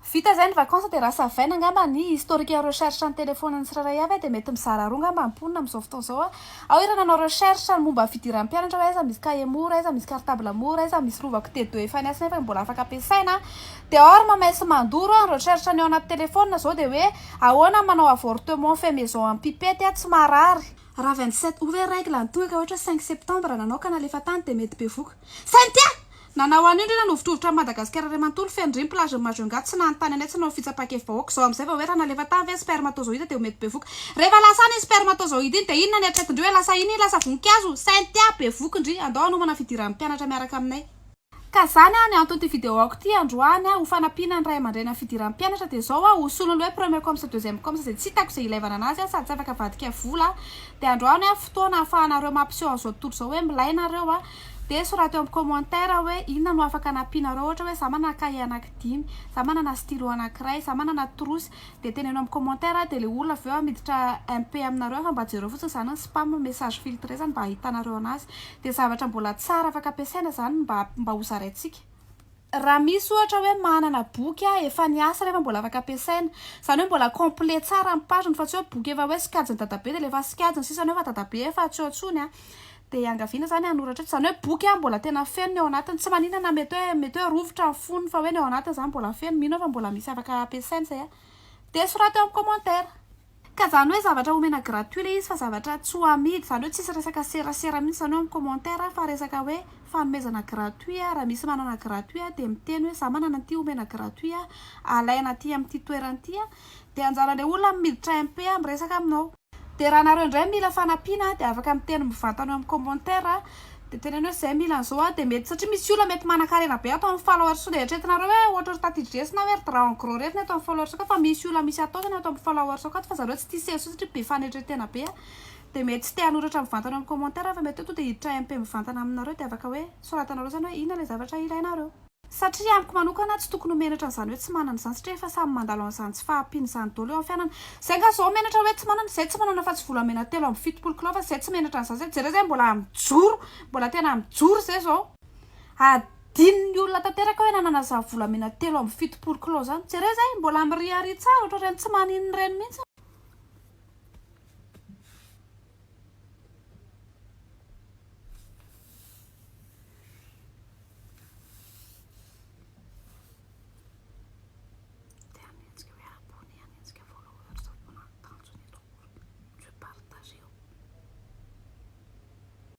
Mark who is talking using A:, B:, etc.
A: Vita izay ny vacances, dia raha savaina angamba ny historique recherche ny telefaoniny tsirairay avy, dia mety mizara roa angamba ny mponina amin'izao fotoana izao. Ao ireo nanao recherche ny momba ny fidiran'ny mpianatra, hoe aiza misy cahier mora, aiza misy cartable mora, aiza misy rovako T2 efa niasa nefa mbola afaka ampiasaina. Dia ao ary mamay sy mandoro ny recherche ny ao anaty telefaonina izao, dia hoe ahoana manao avortement fait maison amin'ny pipette tsy marary. Raha 27 août ve règle ny tonga ka ohatra 5 septembre nanao ka nalefa tany, dia mety bevoka? Cynthia! Nanao an'io ndry, nanovitrovotra an'i Madagasikara ray manontolo, feno ndry ny plage Majunga, tsy nanontany anay, tsy nanao fitsapan-kevi-bahoaka. Izao amin'izay vao hoe raha nalefa tany ve ny spermatozoïde dia ho mety bevoka? Rehefa lasa any iny spermatozoïde iny, dia inona ny eritreretin-dry hoe lasa iny iny lasa voninkazo? Cynthia, bevoka ndry, andao hanomana fidiran'ny mpianatra miaraka aminay. Ka zany ny anton'ity vidéo-ako ity androany, ho fanampiana ny ray aman-dreny amin'ny fidiran'ny mpianatra, dia izao, ho solon'ilay hoe premier coms, deuxième coms izay tsy hitako izay ilaivana anazy sady tsy afaka avadika vola, dia androany fotoana ahafahanareo mampiseho an'izao tontolo izao hoe milay nareo. Dia soraty eo amin'ny commentaire hoe inona no afaka anampianareo. Ohatra hoe za manana cahier anankidimy, za manana stylo anankiray, za manana trousse, dia teneno amin'ny commentaire, dia le olona avy eo miditra MP aminareo, fa mba jereo fotsiny zany ny spam, message filtré zany, mba ahitanareo anazy. Dia zavatra mbola tsara afaka ampiasaina zany mba ho zaraintsika. Raha misy ohatra hoe manana boky efa niasa nefa mbola afaka ampiasaina, zany hoe mbola complet tsara ny page-ny, fa tsy hoe boky efa hoe sikajiny dadabe, dia le efa sikajiny sisany hoe fa dadabe efa tsy eo intsony, dia angaviana zany hanoratra eto. Zany hoe boky mbola tena feno ny ao anatiny, tsy maninona na mety hoe rovitra ny fonony, fa hoe ny ao anatiny zany mbola feno, mino aho fa mbola misy afaka ampiasaina zay, dia soraty eo amin'ny commentaire. Ka zany hoe zavatra omena gratuit le izy, fa zavatra tsy ho amidy, zany hoe tsisy resaka serasera mihitsy zany eo amin'ny commentaire, fa resaka hoe fanomezana gratuit. Raha misy manana gratuit, dia miteny hoe za manana an'ity omena gratuit, alaina aty amin'ity toerana ity, dia anjaran'ilay olona miditra MP miresaka aminao. Dia raha nareo indray mila fanampiana, dia afaka miteny mivantana eo amin'ny commentaire, dia teneno hoe zay mila an'izao, dia mety, satria misy olona mety manan-karena be ato amin'ny followers. Sao dia eritreretinareo hoe ohatra ry Taty Dresy na hoe ry Dragon Gros reny ato amin'ny followers ao, fa misy olona misy atao zany ato amin'ny followers ao ato, fa zareo tsy tia seho satria be fanetren-tena be, dia mety tsy te hanoratra mivantana eo amin'ny commentaire, fa mety hoe to dia hiditra MP mivantana aminareo, dia afaka hoe soratanareo zany hoe inona ilay zavatra ilainareo. Satria amiko manokana tsy tokony ho menatra an'izany hoe tsy manana izany, satria efa samy mandalo an'izany tsy fahampiana izany daholo eo amin'ny fiainana. Zay nga zao menatra hoe tsy manana, zay tsy manana fa tsy volamena 73 kilao, fa zay tsy menatra an'izany. Zay jereo, zay mbola mijoro, mbola tena mijoro zay zao. Adinony olona tanteraka hoe nanana zany volamena 73 kilao zany. Jereo, zay mbola miriaria tsara ohatra ireny, tsy maninona ireny mihitsy.